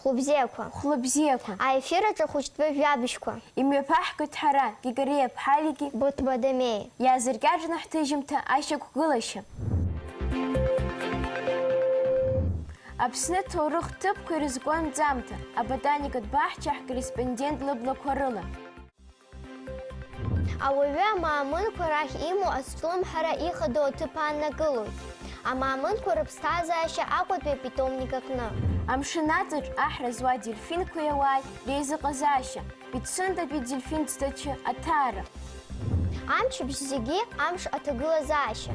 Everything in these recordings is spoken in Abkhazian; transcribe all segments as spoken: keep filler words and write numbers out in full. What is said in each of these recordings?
Хәлыбзиақәа. Хәлыбзиақәа. Аефир аҿы ахәыҷтәы жәабжьқәа. Имҩаԥаҳгоит ҳара, Гигариа Ԥҳалиги Боҭба Дамеи. Иаазыркьаҿны ҳҭыжьымҭа ашьақәгылашьа. Аԥсны ҭоурых ҭыԥқәа ирызку анҵамҭа, аботаникатә баҳча ҳкорреспондент лыблақәа рыла. Ауаҩы амаамынқәа рахь имоу азҿлымҳара ихадоу аҭыԥ ааннакылоит. Амаамынқәа рыԥсҭазаашьа Аҟәатәи апитомник аҟны. Амшын аҵаҿ аҳра зуа адельфинқәеи ауааи реизыҟазаашьа, Пицундатәи дельфин ӡҭачы аҭаара. Амчыбжь зегьы амш аҭагылазаашьа.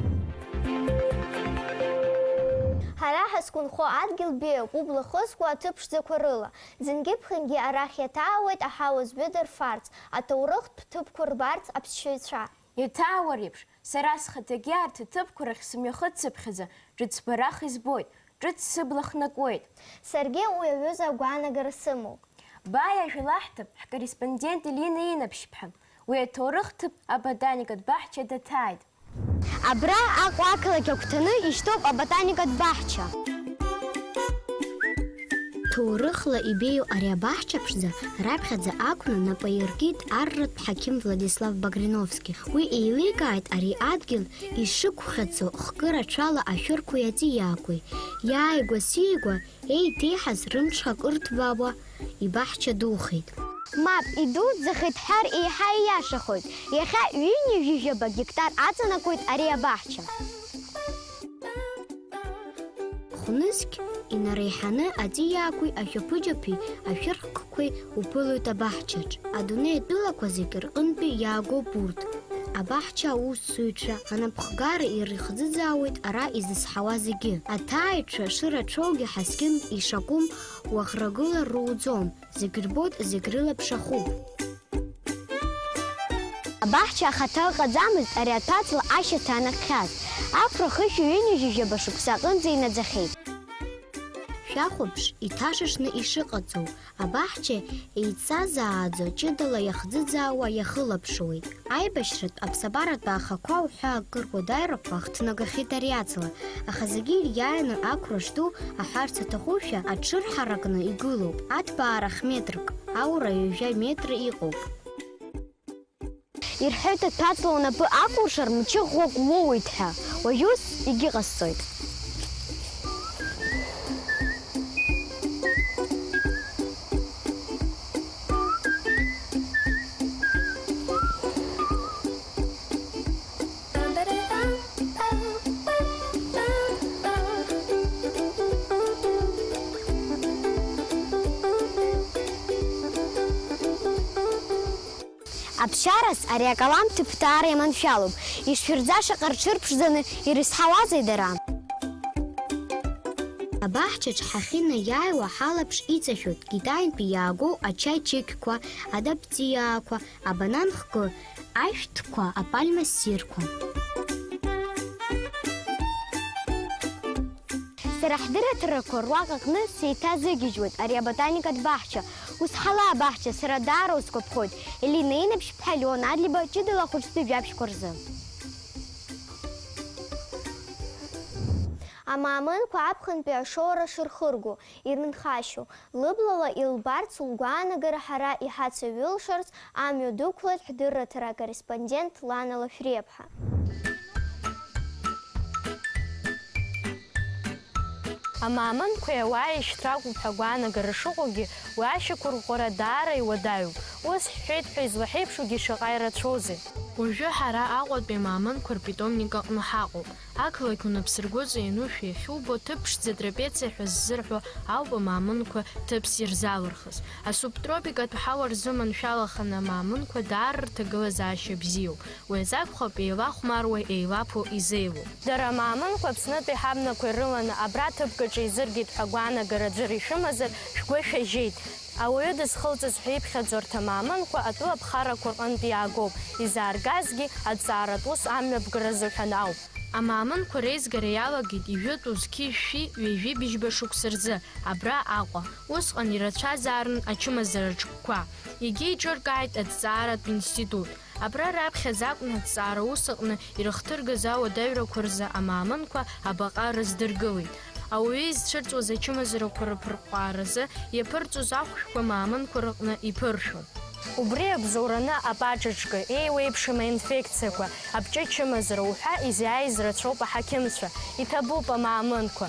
Ҳара ҳазқәынхо адгьыл беиоуп убла хызкуа аҭыԥ ԥшӡақәа рыла. Ӡынгьы-ԥхынгьы арахь иаҭаауеит аҳауа зҩыдырфарц, аҭоурыхтә ҭыԥқәа рбарц аԥсшьаҩцәа. Иаҭаауа реиԥш, сара схаҭагьы арҭ аҭыԥқәа рахь сымҩахыҵцыԥхьаӡа, ҿыц збарах избоит, ҿыц сыбла хнакуеит. Саргьы уи аҩыза агәаанагара сымоуп. Бааи ажәа лаҳҭап, ҳкорреспондент Елина Инаԥшьԥҳа. Уи аҭоурых ҭыԥ аботаникатә баҳча даҭааит. Абра Аҟәа ақалақь агәҭаны ишьҭоуп аботаникатә баҳча. Ҭоурыхла ибеиоу ари абаҳча ԥшӡа раԥхьаӡа ақәны напы аиркит арратә ҳақьым Владислав Багриновски. Уи еиликааит ари адгьыл ишықәхьаҵо хкы рацәала ашәырқәеи аҵиаақәеи. Иааигәа-сигәа еиҭеиҳаз рымҽхак ырҭбаауа ибаҳча духеит. Мап, идуӡӡахеит ҳәар еиҳа ииашахоит. Иахьа ҩынҩажәижәаба гектар аҵанакуеит ари абаҳча. Хәнызқь инареиҳаны аҵиаақәеи ашәаԥыџьаԥи ашәырхкқәеи уԥылоит абаҳчаҿ. Адунеи атәылақәа зегь рҟынтәи иаагоуп урҭ. Абаҳча аусзуҩцәа анапхгара ирыхӡыӡаауеит ара изызҳауа зегьы. Аҭааҩцәа шырацәоугьы ҳаскьын ишакәым уаӷрагыла руӡом, зегь рбоит, зегь рылаԥш ахуп. Абаҳча ахаҭа ыҟаӡамызт ари аҭәаҵла ашьаҭа анакхьаз. Ақәра хышәи ҩынҩажәижәаба шықәса аҟынӡа инаӡахьеит. Шәахәаԥш, иҭашаҽны ишыҟаҵоу, абаҳча еиҵазааӡо, ҷыдала иахӡыӡаауа иахылаԥшуеит. Аибашьратә аԥсабаратә аахақәа уҳәа акыр уадаҩрақәа ахҭнагахьеит ари аҵла, аха зегьы ириааины ақәра шду аҳәарц аҭахушәа, аҽырҳаракны игылоуп. Аҭбаа рахь метрк, аура ҩажәа метр иҟоуп. Ирҳәоит, аҭәаҵла унапы акәыршар, мчы ӷәӷәак уоуеит ҳәа. Уажә ус егьыҟасҵоит. Аԥсшьараз ари акалам ҭыԥ даара иманшәалоуп. Ишшәырӡа шаҟа рҽырԥшӡаны ирызҳауазеи дара? Абаҳчаҿ ҳахьынаиааиуа ҳалаԥш иҵашәоит Китаинтәи иаагоу ачаи чықьқәа, адаԥҵиаақәа, абанан хкы, ашәҭқәа, апальма ссирқәа. Сара ҳдырраҭарақәа руак аҟны сеиҭазыгьежьуеит ари аботаникатә баҳча. Ус ҳала абаҳча сара даара усгәаԥхоит, Елина Инаԥшьԥҳа, Леон Адлеиба, ҷыдала ахәыҷтәы жәабжьқәа рзы. Амаамынқәа аԥхынтәи ашоура шырхырго, ирынхашьоу, лыблала илбарц лгәаанагара ҳара иҳацаҩылшарц, амҩа дықәлеит ҳдырраҭара акорреспондент Лана Лашәриаԥҳа. Амаамынқәеи ауааи шьҭракуп ҳәа агәаанагара шыҟоугьы, уи ашьақәырӷәӷәара даара иуадаҩуп. Ус ҳҳәеит ҳәа излаҳәеиԥшугьы шаҟа ирацәоузеи! Уажәы ҳара Аҟәатәи амаамынқәа рпитомник аҟны ҳаҟоуп. Ақалақь унапсыргәыҵа ианушәа иахьубо, ҭыԥ ԥшӡа трапециа ҳәа ззырҳәо ауп амаамынқәа ҭыԥс ирзалырхыз. Асубтропикатә ҳауа рзы маншәалаханы амаамынқәа даара рҭагылазаашьа бзиоуп. Уи азакәхап еилахәмаруа, еилаԥо изеилоу. Дара амаамынқәа Аԥснытәи ҳабнақәа ирыланы абра ҭыԥк аҿы изыргеит ҳәа агәаанагара ӡәыр ишәымазар, шәгәы шәажьеит. Ауаҩы дызхылҵыз ҳәа иԥхьаӡо арҭ амаамынқәа атәыла аԥхарақәа рҟынтә иаагоуп, изааргазгьы аҭҵааратә ус амҩаԥгаразы ҳәан ауп. Амаамынқәа реизгара иалагеит ижәытәу зқьи жәшәи ҩажәи быжьба шықәса рзы абра Аҟәа. Усҟан ирацәазаарын ачымазара ҿкқәа. Егьа иҿыркааит аҭҵааратә институт. Абра раԥхьаӡа акәны аҭҵаара ус аҟны ирыхҭыргаз ауадаҩрақәа рзы амаамынқәа абаҟа рыздыргылеит. Ауаҩы изцәырҵуаз ачымазарақәа рыԥырҟәааразы иаԥырҵоз ахәшәқәа маамынқәа рыҟны иԥыршәон. Убри абзоураны апаҿаҿкы еиуеиԥшым аинфекциақәа, абҿы чымазара уҳәа изиааиз рацәоуп аҳақьымцәа, иҭабуп амаамынқәа.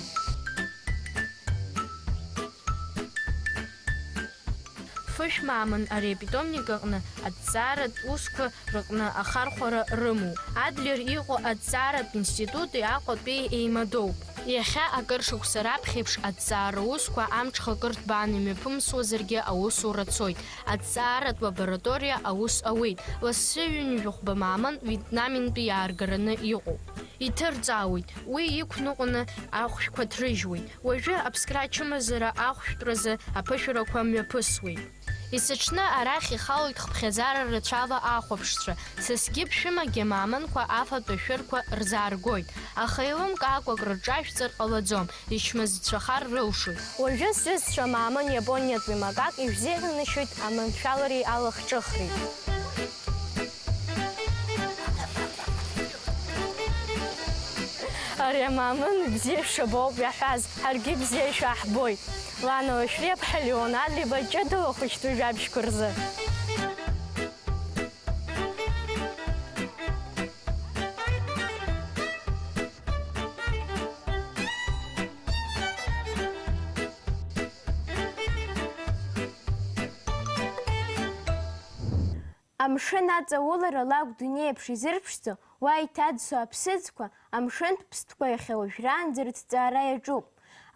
Фышә маамын ари апитомник аҟны аҭҵааратә усқәа рыҟны ахархәара рымоуп. Адлер иҟоу аҭҵааратә институти Аҟәатәи еимадоуп. Иахьа акыр шықәса раԥхьеиԥш аҭҵаара усқәа амҽхакырҭбаан имҩаԥымсуазаргьы аусура цоит. Аҭҵааратә лабораториа аус ауеит. Лассы ҩынҩажәихәба маамын Вьетнаминтәи иааргараны иҟоуп. Иҭырҵаауеит, уи иқәныҟәаны ахәшәқәа ҭрыжьуеит. Уажәы аԥсра ачымазара ахәшәтәразы аԥышәарақәа мҩаԥысуеит. Есыҽны арахь ихалоит хыԥхьаӡара рацәала ахәаԥшцәа, сасгьы ԥшәымагьы амаамынқәа афатә ашәырқәа рзааргоит, аха еилымкаакәа акрырҿажәҵар ҟалаӡом, ичмазцәахар рылшоит. Уажәы сҩызцәа амаамын Иапониатәи макак ишәзеиӷьанашьоит аманшәалареи алахҿыхреи. Ари амаамын бзиа шәабоуп иаҳәаз, ҳаргьы бзиа шәаҳбоит. Лана Лашәриаԥҳа Леон Адлеиба ҷыдала хәыҷтәы жәабжьқәа рзы. Амшын аҵаулара лакә дунеиеиԥш изырԥшӡо, уа иҭаӡсо аԥсыӡқәа, амшынтә ԥстәқәа иахьа уажәраанӡа рыҭҵаара иаҿуп.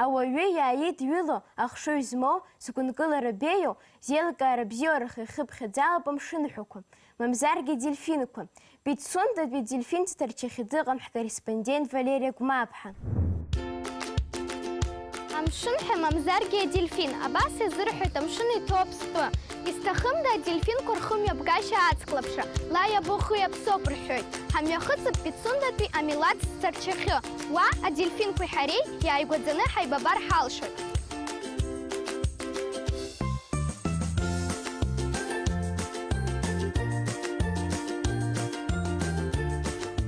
Ауаҩы иааидҩыло, ахшыҩ змоу, згәынкылара беиоу, зеилкаара бзиоу рахь ихыԥхьаӡалоуп амшынҳәақәа, мамзаргьы адельфинқәа. Пицундатәи адельфин сҭарчахьы дыҟан ҳкорреспондент Валериа Гәмааԥҳа. Амшынҳәа, мамзаргьы адельфин, абас иазырҳәоит амшын иҭоу аԥстәы. Исҭахымда адельфинқәа рхымҩаԥгашьа ацклаԥшра, ла иабо хы иаԥсоуп рҳәоит. Ҳамҩахыҵып Пицундатәи амилаҭ сҭарчахьы. Уа адельфинқәеи ҳареи иааигәаӡаны ҳаибабар ҳалшоит.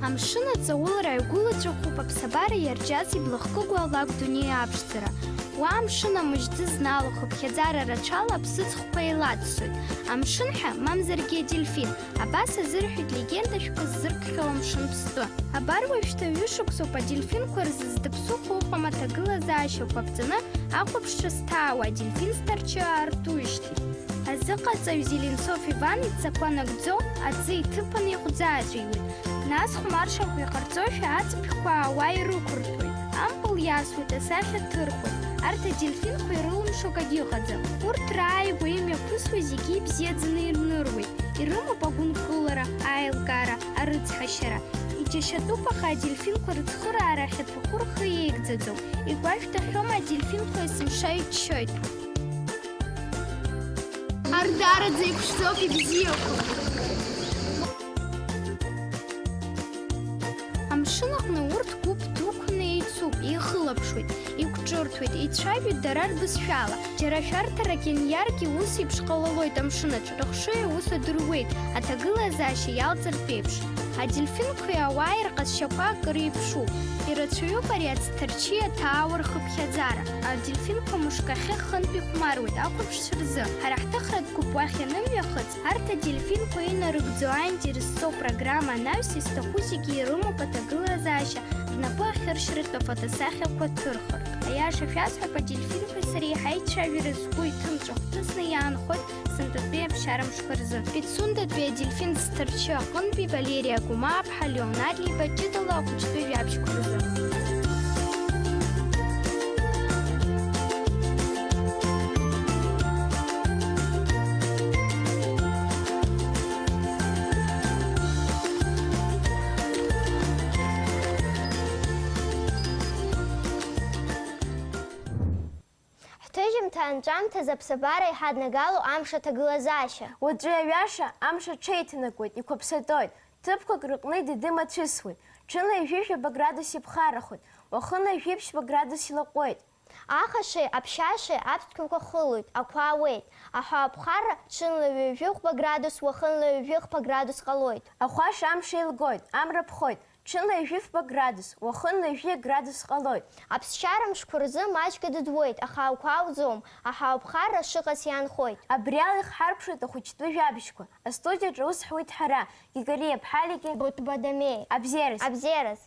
Амшын аҵаулара ааигәылацәахуп аԥсабара иарҿиаз иблахкыгоу алакә дунеи аԥшӡара. Уа амшын амыжьӡы знало хыԥхьаӡара рацәала аԥсыӡ хкқәа еилаӡсоит. Амшынҳәа, мамзаргьы адельфин, абас азырҳәоит легенда шәкы ззыркхьоу амшын ԥстәы. Абар уажәшьҭа ҩышықәсоуп адельфинқәа рзы здыԥсыхәо ыҟам аҭагылазаашьа қәабҵаны ахәаԥшцәа зҭаауа адельфин сҭарчы аартуижьҭеи. Азыҟаҵаҩ Зеленцов Иван идҵақәа нагӡо аӡы иҭыԥаны ихәӡааҵәиуеит. Нас хәмаршақә иҟарҵошәа аҵԥхьқәа аауа ирықәырҭәоит. Ампыл иасуеит, асахьа ҭырхуеит. Арҭ адельфинқәа ирылымшо акагьы ыҟаӡам. Урҭ рааигәа имҩаԥысуа зегьы ибзиаӡаны ирныруеит. Ирымоуп агәынкылара, аилкаара, арыцҳашьара. Иџьашьатәуп, аха адельфинқәа рыцхыраара ахьаҭаху рхы еигӡаӡом. Игәашәҭахьоума адельфинқәа есымша иччоит? Арҭ даараӡа иԥшӡоуп, ибзиақәоуп. Амшын аҟны урҭ гәыԥ дықәны еицуп, еихылаԥшуеит, иқәҿырҭуеит, еицәажәоит дара рбызшәала. Џьара шәарҭарак ианиаргьы, ус еиԥш ҟалалоит амшын аҿы, рыхшыҩ аус адыруеит, аҭагылазаашьа иалҵыртә еиԥш. Адельфинқәеи ауааи рҟазшьақәа акыр еиԥшуп. Ирацәаҩуп ари ацҭарчы иаҭаауа рхыԥхьаӡара. Адельфинқәа мышк ахьы хынтә ихәмаруеит ахәаԥшцәа рзы. Ҳара ҳҭыхратә гәыԥ уахь ианымҩахыҵ, арҭ адельфинқәа инарыгӡо аинтерес зҵоу программа анаҩс, изҭаху зегьы ирымоуп аҭагылазаашьа рнапы ахьыршьратәы афотосахьақәа ҭырхыртә. Аиаша шәасҳәап, адельфинқәеи сареи ҳаицәажәара згәы иҭымҵәо хҭысны иаанхоит сынтәатәи аԥсшьара мшқәа рзы. Пицундатәи адельфин сҭарчы аҟынтәи Валериа Гәмааԥҳа, Леон Адлеиба ҷыдала ахәыҷтәы жәабжьқәа рзы. Ҳҭыжьымҭа анҵәамҭазы аԥсабара иҳаднагало амш аҭагылазаашьа. Уаҵәы аҩаша амш аҽеиҭанакуеит, иқәыԥсатоит. Ҭыԥқәак рыҟны идыды мацәысуеит. Ҽынла ҩажәи жәаба градус иԥхаррахоит, уахынла ҩажәи ԥшьба градус илаҟәуеит. Ахашеи аԥшьашеи аԥсҭқәақәа хылоит, ақәа ауеит. Аҳәааԥхарра ҽынла ҩажәи хәба градус, уахынла ҩажәи хԥа градус ҟалоит. Ахәаша амш еилгоит, амра ԥхоит. Ҽынла ҩажәи фба градус, уахынла ҩажәи градус ҟалоит. Аԥсшьара мшқәа рзы маҷк идыдуеит, аха ақәа ауӡом, аҳауа ԥхарра шыҟац иаанхоит. Абри ала ихҳарԥшуеит ахәыҷтәы жәабжьқәа. Астудиаҿы аус ҳуеит ҳара, Гигориа Ԥҳалике, Гәыҭбадамеи. Абзиараз. Абзиараз.